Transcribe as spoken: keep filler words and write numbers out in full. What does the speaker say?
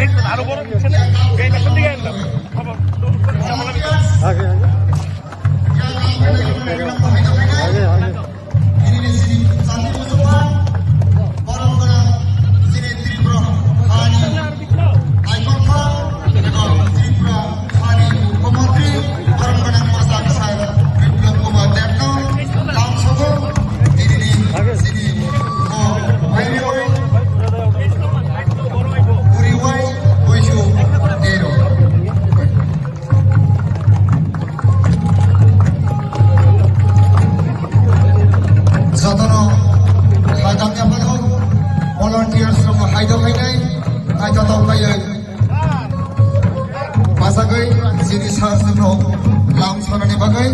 Aage, aage. Aage, aage. Borok gwnang chini Tripura hani Aikorkha ebong Tripura hani Mukhyamantri, borok gwnang Mosa Bwsai Biplab Kumar Debno lamsogo tinini chini o Baireoi Buriwai Buisu Tero. Jotono hajak yaphano volunteers rokno haidok hainai naithotok kaiwi bachagwi chini sir rokno lam sonani bagwi.